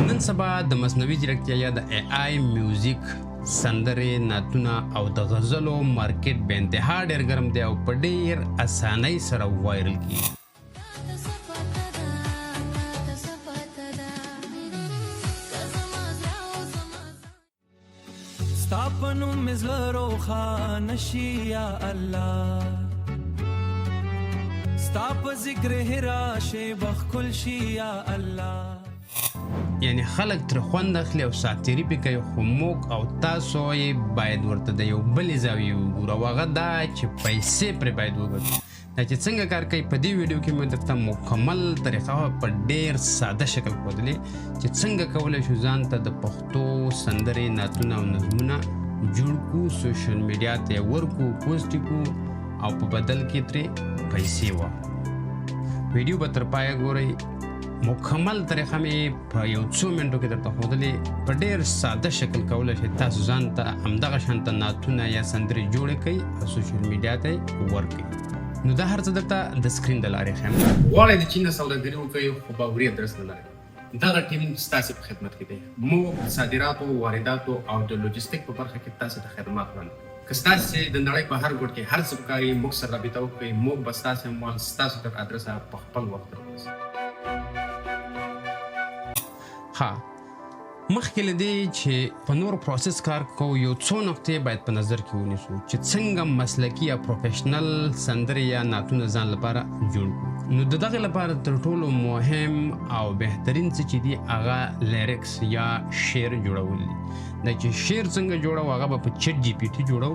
نن سبا د مصنوعي ځیرکتیا یا د AI میوزیک، سندرې، نعتونه او د غزلو مارکیټ بې انتها ډېر ګرم دی او په ډېر اسانۍ سره وایرل کیږي. تاته څه پته ده، تاته څه پته ده، که زما زړه او زما ستا په نوم مې زړه روښانه شي یا الله، ستا په ذکر حرا شی بخکل شي یا الله. یعنی خلک تر خوند اخلي او ساعتیري پې کوي، خو موږ او تاسو یې باید ورته د یو بلې زاویې وګورو او هغه دا چې پیسې پرې باید وګټو. دا چې څنګه کار کوي، په دې ویډیو کې مې درته مکمل طریقه په ډیر ساده شکل ښودلې چې څنګه کولی شو ځان ته د پښتو سندرې، نعتونه او نظمونه جوړ کړو، سوشل میډیا ته یې ورکړو، پوسټ یې کړو او په بدل کې ترې پیسې واخلو. ویډیو به تر پایه ګورئ. مکمل طریقه مې په یو څو منټو کې درته ښودلې. په ډیر ساده شکل کولی شئ تاسو ځان ته همدغه شانته نعتونه یا سندرې جوړې کړئ او سوشل میډیا ته یې ورکړئ. نو دا هر څه درته د سکرین د لارې ښیم. غواړئ د چین نه سوداګري وکړئ خو باوري ادرس نه لرئ؟ دغه ټیم ستاسې په خدمت کې دی. موږ د صادراتو، وارداتو او د لوجستیک په برخه کې تاسې ته خدمات وړاندې کوو. که ستاسې د نړۍ په هر ګوټ کې هر څه پکار وي، موږ سره رابطه وکړئ، موږ به ستاسې اموال ستاسو تر ادرسه په خپل وخت در ورسوو. ښه، مخکې له دې چې په نور پروسس کار کوو، یو څو نقطې باید په نظر کې ونیسو چې څنګه مسلکي یا پروفیشنل سندرې یا نعتونه ځان لپاره جوړ کړو. نو د دغه لپاره تر ټولو مهم او بهترین څه چې دي، هغه لیریکس یا شعر جوړول دي. دا چې شعر څنګه جوړو، هغه به په چټ جی پی ټي جوړو،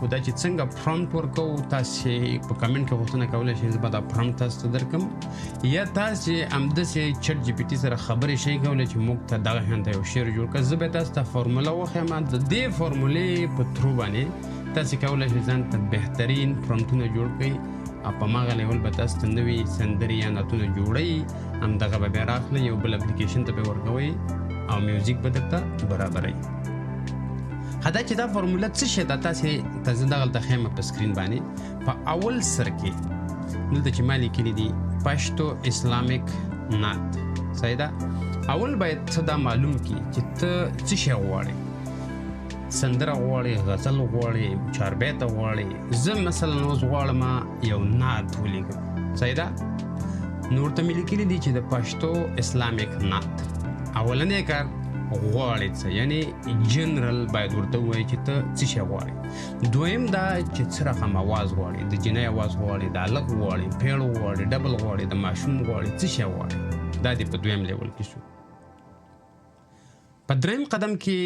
خو دا چې څنګه پرامپټ ورکوو، تاسې په کمنټ کې غوښتنه کولی شئ، زه به دا پرامپټ تاسو ته درکم، یا تاسې همداسې چټ جی پی ټي سره خبرې شئ کولی چې موږ ته دغه شان ته یو شعر جوړ کړه. زه به تاسو ته فارموله وښیم، د دې فارمولې په ترو باندې تاسې کولی شئ ځان ته بهترین پرامپټونه جوړ کړئ او په ماغه لیول به تاسو ته نوي سندرې یا نعتونه جوړئ. همدغه به بیا راخلئ، یو بل اپلیکیشن ته به ورکوئ او میوزیک به درته برابروي. ښه، دا چې دا فارموله څه شی ده، تاسې ته زه دغلته ښیم په سکرین باندې. په اول سر کې دلته چې ما لیکلي دي پښتو اسلامیک نعت، صحیح ده؟ اول باید ته دا معلوم کړي چې ته څه شی غواړې. سندره غواړې، غزل غواړې، چاربیته غواړې؟ زه مثلا اوس غواړم یو نعت ولیکم، صحیح ده؟ نو ورته مې لیکلي دي چې د پښتو اسلامیک نعت. اولنی کار، غواړې څه، یعنی جنرال باید ورته ووایي چې ته څه شی غواړې. دویم دا چې څه رقم اواز غواړې، د جینۍ اواز غواړې، د هلک غواړې، پیړ غواړې، ډبل غواړې، د ماشوم غواړې، څه شی غواړې. دا دی په دویم لیول کې شو. په دریم قدم کې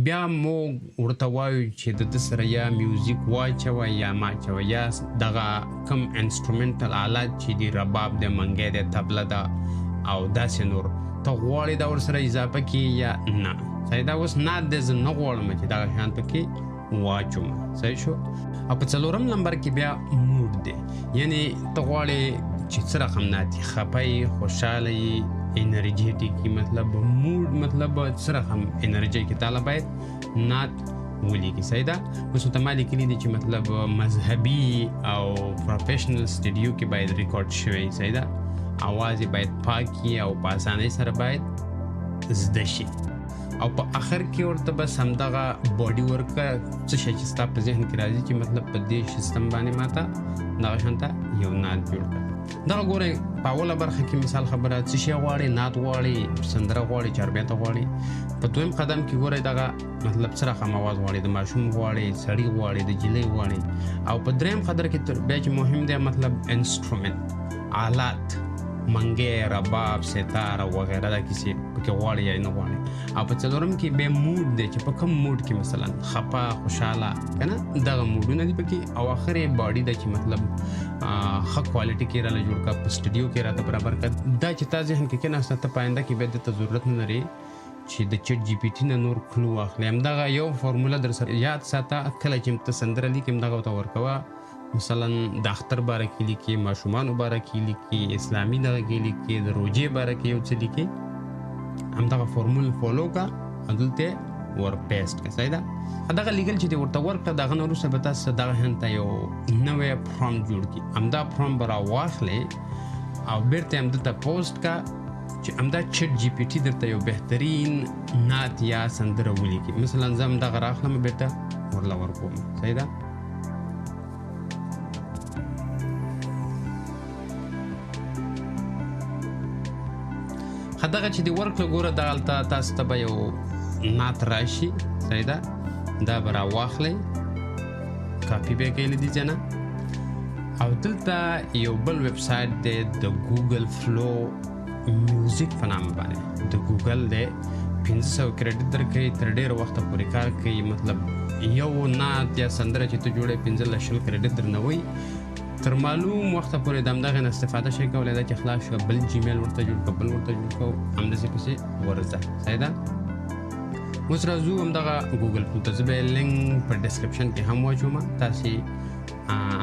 بیا موږ ورته وایو چې د ده سره یا میوزیک واچوه یا ماچوه، یا دغه کم انسټرومنټل آلات چې دي، رباب دی، منګی دی، تبله ده او داسې نور، ته غواړې دا ورسره اضافه کړي یا نه. صحیح ده؟ اوس نعت دی، زه نه غواړم چې دغه شیان پکې واچوم. صحیح شو؟ او په څلورم نمبر کې بیا موډ دی، یعنی ته غواړې چې څه رقم نعت یې، خپه یې، خوشحاله یې، انرژیټیک یې، مطلب موډ، مطلب څه رقم انرژي کې تاله باید نعت ولیکي. صحیح ده؟ اوس ورته ما لیکلي دي چې مطلب مذهبي او پروفیشنل سټډیو کې باید ریکارډ شوی. صحیح ده؟ اواز یې باید پاک وي او په اسانۍ سره باید زده شي. او په اخر کې ورته بس همدغه باډي ورکړه، څه شی چې ستا په ذهن کې راځي چې مطلب په دې سیستم باندې ماته دغه شانته یو نعت جوړ کړه. دغه ګورئ، په اوله برخه کې مثال خبره څه شی غواړي، نعت غواړي، سندره غواړي، چاربیته غواړي. په دویم قدم کې ګورئ دغه مطلب څه رقم اواز غواړي، د ماشوم غواړي، سړي غواړي، د جینۍ غواړي. او په دریم قدر کې بیا چې مهم دی، مطلب انسټرومنټ آلات، منګی، رباب، ستار او وغیره، دا کیسې پکې غواړي یا نه غواړي. او په څلورم کې بیا موډ دی چې په کوم موډ کې، مثلا خپه، خوشحاله، که نه، دغه موډونه دي پکې. او اخر یې باډي ده چې مطلب ښه کوالټي کې راله جوړ کړه، په سټډیو کې راته برابر کړه. دا چې تا ذهن کې کېناسته، ته په آینده کې بیا دې ته ضرورت نه لرې چې د چټ جی پی ټي نه نور کلو واخلې. همدغه یو فارموله در سره یاد ساته، کله چې ته سندره لیکې همدغه ورته ورکوه. مثلا د اختر باره کې لیکې، ماشومانو باره کې لیکې، اسلامي دغه کې لیکې، د روژې باره کې یو څه لیکې، همدغه فارمول فالو کړه او دلته ور پیسټ کړه. صحیح ده؟ دغه لیکل چې دې ورته ورکړه، د هغه نه وروسته به تاسو دغه شان ته یو نوی پرامپټ جوړ کړي. همدا پرامپټ به راواخلې او بیرته یې همدلته پوسټ کړه. چې همدا چټ جی پی ټي درته یو بهترین نعت یا سندره ولیکي. مثلا زه همدغه راخلم بېرته ورله ورکوم، صحیح ده؟ ښه دغه چې دې ورکړه ګوره دغلته تاسو ته به یو نعت راشي، صحیح ده؟ دا به راواخلئ، کاپي به یې کوئ له دې ځای نه. او دلته یو بل ویب سایټ دی د ګوګل فلو میوزیک په نامه باندې، د ګوګل دی، 500 کریډټ درکوي، تر ډېره وخته پورې کار کوي. مطلب یو نعت یا سندره چې ته جوړې 15 20 کریډټ درنه وي، تر معلوم وخته پورې د همدغې نه استفاده شي کولی. دا چې خلاص شوه بل جیمیل ورته جوړ کړه، بل ورته جوړ کړه، همداسې پسې ورځه، صحیح ده؟ اوس راځو همدغه ګوګل فلو ته. زه به یې لینک په ډسکرپشن کې هم واچوم، تاسې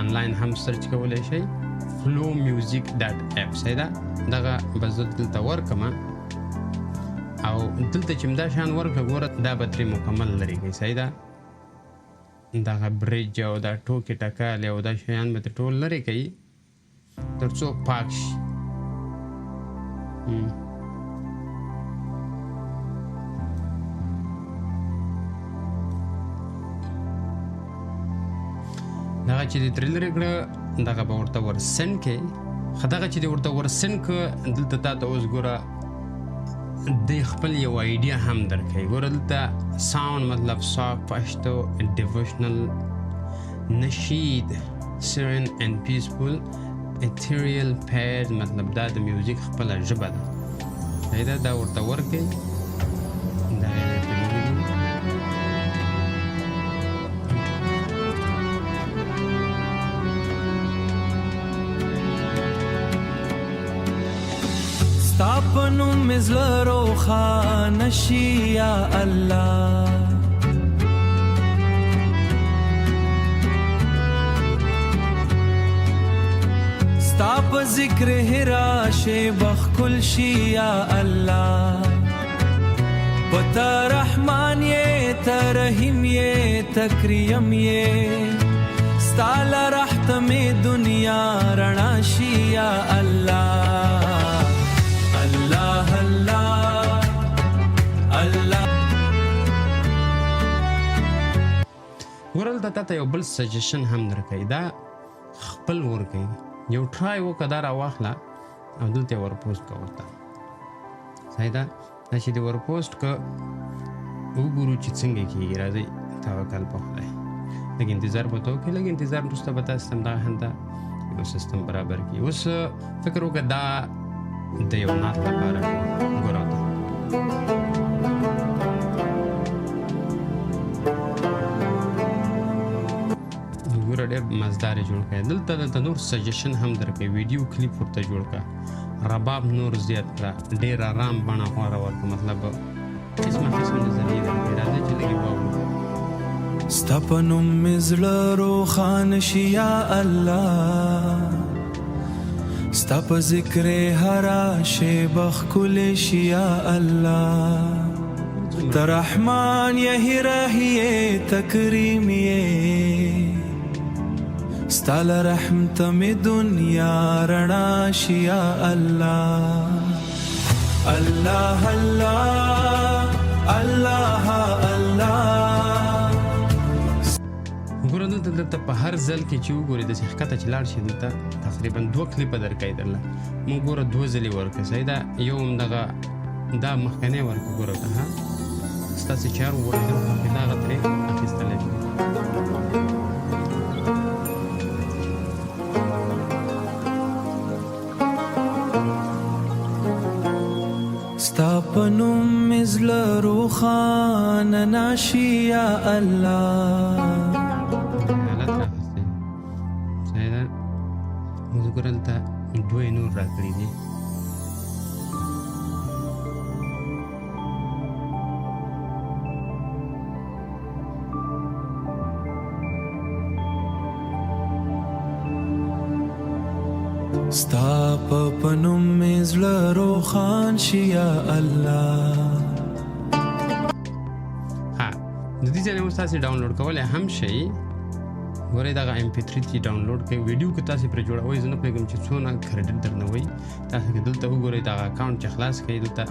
آنلاین هم سرچ کولی شئ، flowmusic.app، صحیح ده؟ دغه به زه دلته ورکړم او دلته چې همدا شیان ورکړه ګوره دا به ترې مکمل لرې کوي، صحیح ده؟ دغه برج او دا ټوکې ټکالې او دا شیان به ترې ټول لرې کوي تر څو پاک شي. دغه چې دې ترې لرې کړه دغه به ورته ورسند کړې. ښه دغه چې دې ورته ورسند کړه دلته تا ته اوس ګوره دی خپل یو آیډیا هم درکوي. ګوره دلته ساوند مطلب سافټ پښتو ډیوشنل نشید سرین اینډ پیسفول ایتریل پیډ، مطلب دا د میوزیک خپله ژبه ده، صحیح ده؟ دا ورته ورکوي. دا یې درته لیکلي دي. ستا په نوم مې زړه روښانه شي یا الله، ستا په ذکر هرا شېبه ښکل شي یا الله. په ته رحمان یې، ته رحیم یې، ته کریم یې، ستا له رحته مې دنیا رڼا شي یا الله. الله الله الله. ګوره دلته تا ته یو بل سجیشن هم درکوي، دا خپل ورکوي، یو ټرای وکړه، دا راواخله او دلته یې ورپوسټ کړه ورته، صحیح ده؟ دا چې دې ورپوسټ کړه وګورو چې څنګه کېږي. راځئ توکل په خدای، لږ انتظار به ته وکړې، لږ انتظار وروسته به تاسو ته همدغه هلته یو سیستم برابر کړي. اوس فکر وکړه دا د یو نعت لپاره شو، ګوره ورته. ګوره ډېر مزدار یې جوړ کړی. دلته نور سجیشن هم درکوي، ویډیو کلیپ ورته جوړ کړه، رباب نور زیات کړه، ډېر آرام بڼه غوره ورکړه، مطلب قسمه قسم نظریې درکوي. راځئ چې لږ یې واورو. ستا په نوم مې زړه روښانه شي یا الله، ستا په ذکر هره شېبه ښکلې شي یا الله. ته رحمان یې، رحیم یې، ته کریم یې، ستا له رحمته مې دنیا رڼا شي یا الله. الله الله الله الله. ګوره دلته په هر ځل کې چې وګورې داسې ښکته چې لاړ شي دلته تقریبا 2 کلیپه درکوي درله. موږ ګوره 2 ځلې ورکړه، صحیح ده؟ یو همدغه دا مخکنی ورکړه، ګوره ته ها ستاسې چې هر وړېدل خوښېده هغه ترې اخیستلی شي. ستا په نوم مې زړه روښانه ناشي یا الله. غلط راخستی، صحیح ده؟ اوس ګوره دلته 2 یې نور راکړي دي. ستا په نوم مې زړه روښان شي یا الله. ها د دې ځای نه اوس تاسې ډاونلوډ کولی هم شئ. ګورئ دغه MP3 چې ډاونلوډ کړئ، ویډیو که تاسې پرې جوړوئ، زه نه پوهېږم چې څونه credit درنه وایي. تاسې که دلته وګورئ دغه account چې خلاص کړئ، دلته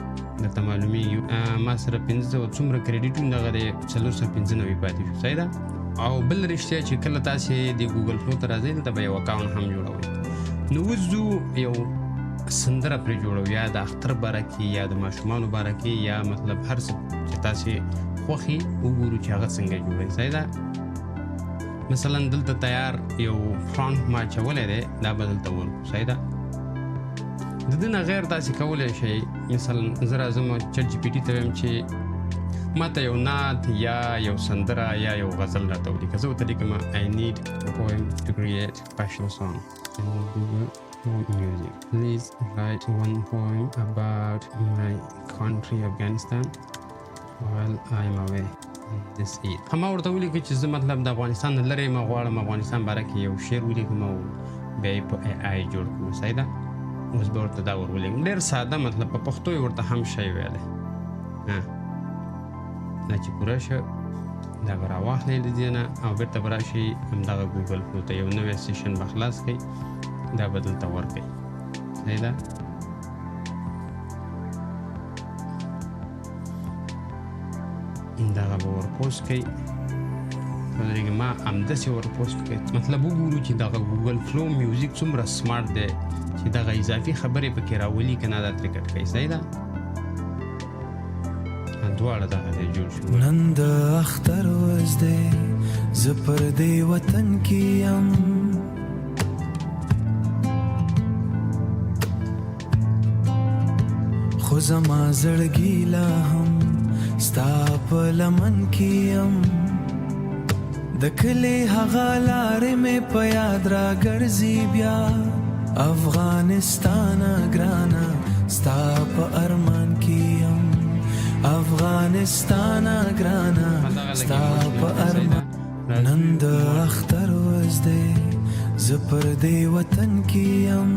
درته معلومیږي. ما سره 500 څومره credit دغه دی 495 پاتې شو، صحیح ده. او بل رښتیا چې کله تاسې د Google Flow ته راځئ، دلته به یو account هم جوړوئ. نو اوس ځو یو سندره پرې جوړو، یا د اختر باره کې، یا د ماشومانو باره کې، یا مطلب هر څه چې تاسې خوښي وګورو چې هغه څنګه جوړوي، صحیح ده. مثلا دلته تیار یو prompt ما اچولی دی، دا به دلته ورکړو، صحیح ده. د دې نه غیر تاسې کولی شئ، مثلا زه راځم ChatGPT ته وایم چې ما ته یو نعت یا یو سندره یا یو غزل راته ولیکه. زه ورته لیکم I need a poem to create Pashto song in Google Music. Please write one poem about my country Afghanistan while I'm away this Eid. هم ورته ولیکه چې زه مطلب د افغانستان نه لرې یم، غواړم افغانستان باره کې یو شعر ولیکم او بیا یې په AI جوړ کړم، صحیح ده. اوس به ورته دا ور ولیکم، ډېر ساده، مطلب په پښتو یې ورته هم شی ویلی. دا چې پوره شو دا به راواخلئ له دې نه او بېرته به راشئ همدغه Google Flow ته، یو نوی session به خلاص کړئ، دا به دلته ورکړئ، صحیح ده. دغه به ورپوسټ کړئ، ودرېږئ، ما همداسې ورپوسټ کړئ. مطلب وګورو چې دغه Google Flow Music څومره smart دی چې دغه اضافي خبرې پکې راولي که نه، دا ترې کټ کوي، صحیح ده. دواړه دغه دی جوړ شو. نن د اختر ورځ دی، زه پر دې وطن کې یم، خو زما زړګی لا هم ستا په لمن کې یم. د کلي هغه لارې مې په یاد راګرځي بیا، افغانستان ګرانه ستا په ارمان کې یم، افغانستان ګرانه ستا په ارمان. نن د اختر ورځ دی، زه پر دې وطن کې یم.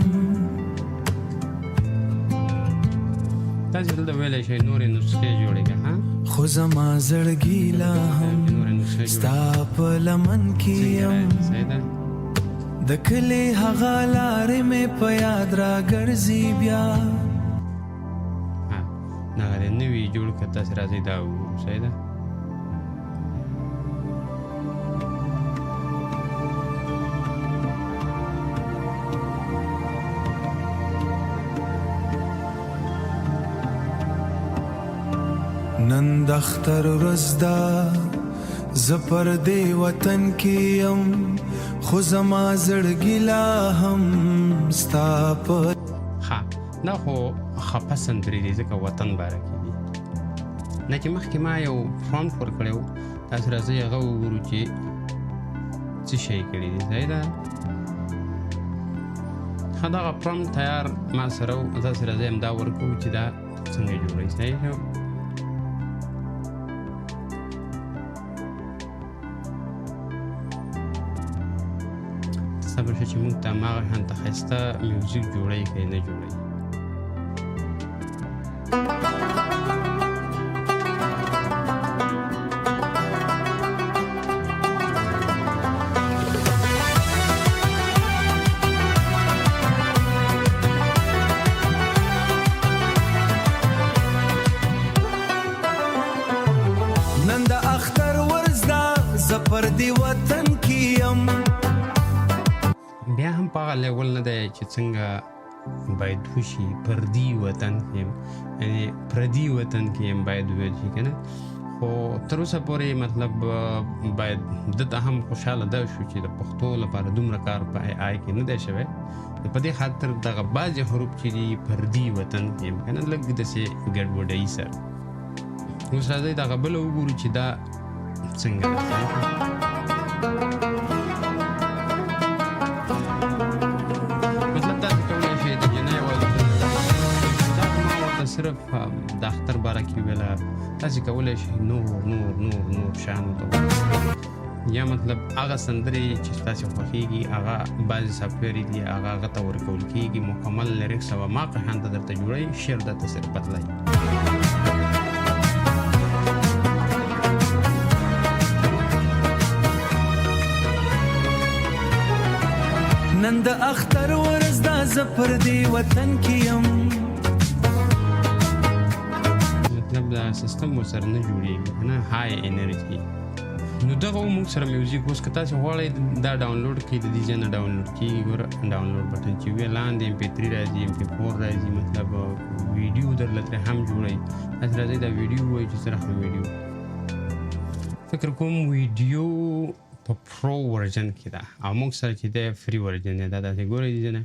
تاسې دلته ویلی شئ نورې نسخې جوړې کړه، ها؟ خو زما زړګی لا هم ستا په لمن کې یم، د کلي هغه لارې مې په یاد راګرځي بیا. دغه دی نوي جوړ کړه، تاسې راځئ دا وګورو، صحیح ده. نن د اختر ورځ ده، زه پر دې وطن کې یم، خو زما زړګی لا هم ستا په. ښه، دا خو خفه سندرې دي ځکه وطن باره کې دي. نه چې مخکې ما یو prompt ورکړی و، تاسو راځئ هغه وګورو چې څه شی کړي دي، صحیح ده. ښه، دغه prompt تیار ما سره و، تاسو راځئ همدا ورکوو چې دا څنګه جوړوي، صحیح شو. صبر شه چې موږ ته هماغه شان ته ښایسته میوزیک جوړوي که نه جوړوي. نن د اختر ورځ ده، زه پر دې وطن کې یم. بیا هم په هغه level نه دی چې څنګه باید وشي. پردي وطن کې یم، یعنې پردي وطن کې یم باید وویل شي که نه. خو تر اوسه پورې مطلب باید ده ته هم خوشحاله ده شو چې د پښتو لپاره دومره کار په AI کې نه دی شوی. نو په دې خاطر دغه بعضې حروف چې دي پردي وطن کې یم که نه، لږ داسې ګډوډۍ سره. اوس راځئ دغه بله وګورو چې دا څنګه ده. مطلب تاسو کولی شئ د جنۍ اواز دا خو ما ورته صرف د اختر باره کې ویله، تاسې کولی شئ نور نور نور نور شیان ورته وکړئ. یا مطلب هغه سندرې چې ستاسې خوښېږي، هغه بعضې software دي هغه هغه ته ورکول کېږي، مکمل lyrics او هماغه شان ته درته جوړوي، شعر درته صرف بدلوي. د اختر ورځ ده، زه پر دې وطن کې یم. مطلب دا سیستم ورسره نه جوړیږي که نه، high energy. نو دغه و موږ سره میوزیک. اوس که تاسې غواړئ دا ډاونلوډ کړئ، د دې ځای نه ډاونلوډ کېږي. ګوره، ډاونلوډ بټن چې وي، لاندې MP3 راځي، MP4 راځي، مطلب ویډیو درله ترې هم جوړوي. تاسې راځئ دا ویډیو وایي چې څه رقم ویډیو. فکر کوم ویډیو په pro version کې ده او موږ سره چې دی free version دی. دا داسې ګورئ، دې ځای نه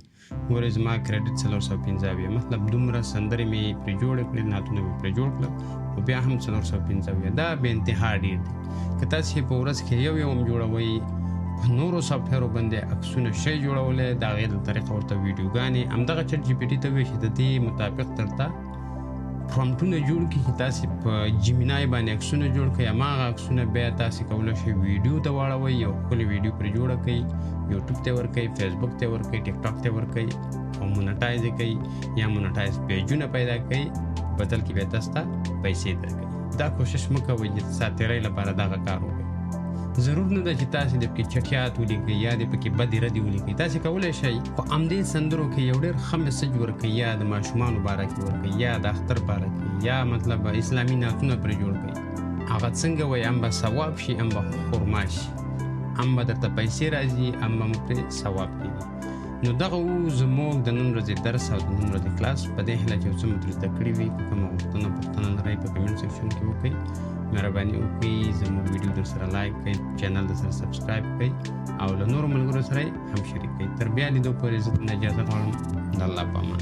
ګورئ، زما credit 475. مطلب دومره سندرې مې پرې جوړې کړې، نعتونه مې پرې جوړ کړل، خو بیا هم 475. دا بې انتها ډېر دي. که تاسې په ورځ کې یو یو هم جوړوئ، په نورو سافټویرو باندې عکسونه شی جوړولی، د هغې له طریقه ورته ویډیوګانې همدغه ChatGPT ته ووایئ چې د دې مطابق درته پرامپټونه جوړ کړي، چې تاسې په Gemini باندې عکسونه جوړ کړئ، هماغه عکسونه بیا تاسې کولی شئ ویډیو ته واړوئ، یو ښکلې ویډیو پرې جوړه کړئ، یوټیوب ته ورکړئ، فیسبوک ته ورکړئ، ټیک ټاک ته ورکړئ او monetize یې کړئ یا monetize پیجونه پیدا کړئ، بدل کې بیا تاسو ته پیسې درکوي. دا کوشش مه کوئ چې د ساتیرۍ لپاره دغه کار وکړئ. ضرور نه ده چې تاسې دې پکې چټیات ولیکئ یا دې پکې بدې ردې ولیکئ. تاسې کولی شئ په همدې سندرو کې یو ډېر ښه message ورکړئ، یا د ماشومانو باره کې ورکړئ، یا د اختر باره کې، یا مطلب اسلامي نعتونه پرې جوړ کړئ. هغه څنګه وایي، هم به ثواب شي، هم به خرما شي، هم به درته پیسې راځي، هم به مو پرې ثواب کېږي. نو دغه و زموږ د نن ورځې درس او د نن ورځې کلاس. په دې هیله چې یو څه مو ترې زده کړي وي. که کومه غوښتنه پوښتنه لرئ، په comment section کې وکړئ. مهرباني وکړئ، زموږ ویډیو در سره like کړئ، channel در سره subscribe کړئ او له نورو ملګرو سره یې هم شریک کړئ. تر بیا لیدو پورې زه درنه اجازه غواړم. د الله په امان.